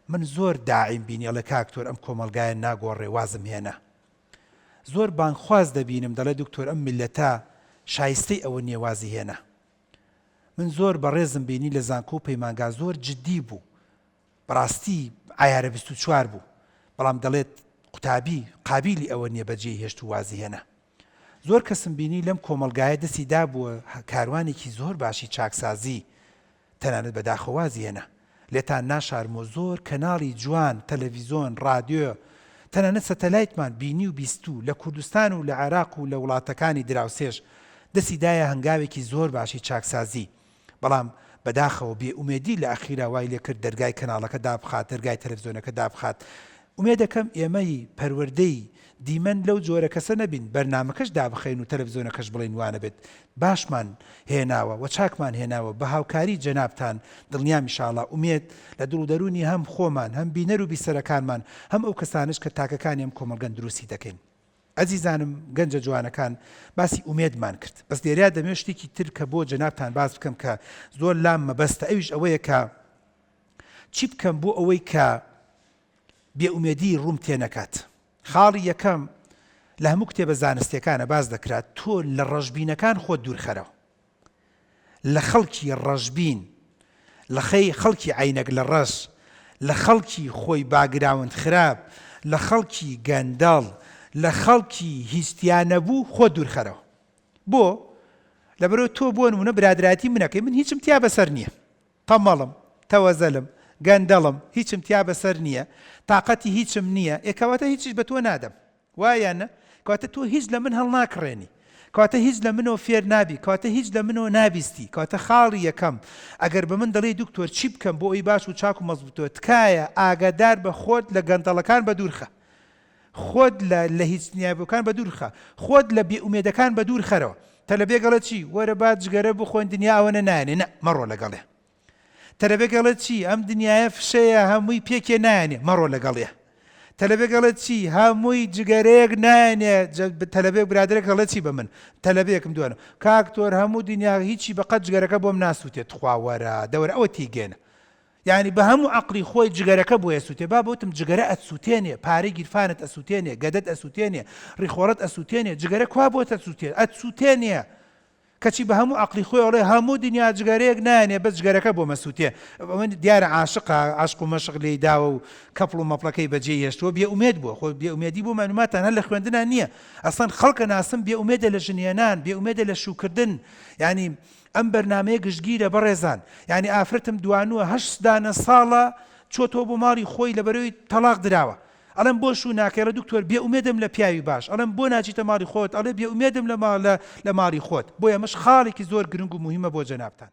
من زۆر داعیم بینی ئەڵێ کاک تۆر ئەم کۆمەڵگایە ناگۆڕێ وازم هێنا. زۆر بانگخواز دەبینم دەڵێ دکتۆر ئەم میللەتە شایستەی ئەوە نیە وازی هێنا. من زۆر بەڕێزم بینی لە زانکۆ و پەیمانگا زۆر جدی بوو بەڕاستی عەیارە 24 بوو بەڵام دەڵێت قوتابی قابیلی ئەوە نیە بەجێی هێشت و وازی هێنا. زۆر کەسم بینی لەم کۆمەڵگایە دەستی دابووە کاروانێکی زۆر باشی چاکسازی تەنانەت بەداخەوە وازی هێنا. لێتان ناشارمەوە زۆر کەناڵی جوان، تەلەڤیزۆن، ڕادیۆ، تەنانەت سەتەلایتمان بینی و بیستوو لە کوردستان و لە عێراق و لە وڵاتەکانی دراوسێش دەستی دایە هەنگاوێکی زۆر باشی چاکسازی بەڵام بەداخەوە بێ ئومێدی لە ئەخیرا وای لێکرد دەرگای کەناڵەکە دابخات دەرگای تەلەفزیۆنەکە دابخات ئومێدەکەم ئێمەی پەروەردەی دیمەن لەو جۆرە کەسە نەبین بەرنامەکەش دابخەین و تەلەفزیۆنەکەش بڵێین وانەبێت باشمان هێناوە و چاکمان هێناوە بە هاوکاری جەنابتان دڵنیام ئیشاڵا ئومێد لە دڵ و دەروونی هەم خۆمان هەم بینەر و بیسەرەکانمان هەم ئەو کەسانەش کە تاکەکانی ئەم کۆمەڵگەن دروستی دەکەین. ئەزیزانم گەنجە جوانەکان باسی ئومێدمان کرد بەس لێرەیا دەمەوێت شتێکی تر کە بۆ جەنابتان باس بکەم کە زۆر لام مەبەستە ئەویش ئەوەیە کە چی بکەم بۆ ئەوەی کە بێ ئومێدی ڕووم تێنەکات خاڵی یەکەم لە هەموو کتێبە زانستیەکانە باس دەکرات تۆ لە ڕەشبینەکان خۆت دوورخەرەوە لە خەڵکی ڕەشبین، لە خەی خەڵکی عەینەک لە ڕەش، لە خەڵکی خۆی باگراوند خراپ، لە خەڵکی گەندەڵ، لە خەڵکی هیچ تیا نەبوو خۆت دوورخەرەوە. بۆ؟ لەبەرئەوەی تۆ بۆ نموونە برادەرایەتی من ئەکەی من هیچم تیا بەسەر نییە. تەمەڵم، تەوەزەلم، گەندەڵم، هیچم تیا بەسەر نییە، تاقەتی هیچم نییە، ئێ کەواتە هیچیش بە تۆ نادەم. وایە یان نا؟ کەواتە تۆ هیچ لە من هەڵناکڕێنی. کەواتە هیچ لە منەوە فێر نابی، کەواتە هیچ لە منەوە نابیستی. کەواتە خاڵی یەکەم، ئەگەر بە من دەڵێی دکتۆر چی بکەم بۆ ئەوەی باش و چاک و مەزبووتەوە، تکایە ئاگادار بە خۆت لە گەندەڵەکان بەدوور خە. خۆت لە لە هیچ نیابووەکان بەدوور خە. خۆت لە بێئومێدەکان بەدوور خەرەوە. تەلەبێک ئەڵێ چی؟ وەرە با جگەرە بخۆین دنیا ئەوەنە نایەنێ. نا، مەڕۆ لەگەڵێ. تەلەبێک ئەڵێ چی؟ ئەم دنیایە فشەیە هەمووی پێکێ نایەنێ. مەڕۆ لەگەڵێ. تەلەبێک ئەڵێ چی؟ هەمووی جگەرەیەک نایەنێ. تەلەبێک برادەرێک ئەڵێ چی بە من؟ تەلەبێکم دوانە. کاک تۆر هەموو دنیا هیچی بەقەد جگەرەکە بۆم ناسووتێ. تخوا وەرە دەوەرە ئەوە تیگێنە. یانی بە هەموو عەقڵی خۆی جگەرەکە بۆی ئەسوتێ بابە وتم جگەرە ئەتسوتێنێ پارەی گیرفانت ئەسوتێنێ گەدەت ئەسوتێنێ ڕیخۆڵەت ئەسوتێنێ جگەرە کوا بۆت ئەسوتێ ئەتسوتێنێ کەچی بە هەموو عەقڵی خۆی ئەڵێ هەموو دنیا جگەرەیەک نایەنێ بەس جگەرەکە بۆم ئەسوتێ ئەمە دیارە عاشقە عەشق و مەشق لێی داوە و کەپڵ و مەپڵەکەی بەجێی هێشتووە بێ ئومێد بووە خۆ بێ ئومێدی بۆ مەعلوماتان هەر لە خوێندنا نییە ئەسڵەن خەڵکە ناسم بێ ئومێدە لە ژنهێنان بێ ئومێدە لە شووکردن یانی ئەم بەرنامەیە گشتگیرە بەڕێزان یانی ئافرەتم دوانوە هەشت دانە ساڵە چۆتەوە بۆ ماڵی خۆی لەبەرەوەی تەڵاق دراوە ئەڵێم بۆ شوو ناکەی ئەڵێ دکتۆر بێ ئومێدم لە پیاوی باش ئەڵێم بۆ ناچیتە ماڵی خۆت ئەڵێ بێ ئومێدم لە ماڵ لە ماڵی خۆت بۆیە ئەمەش خاڵێکی زۆر گرنگ و موهیمە بۆ جەنابتان.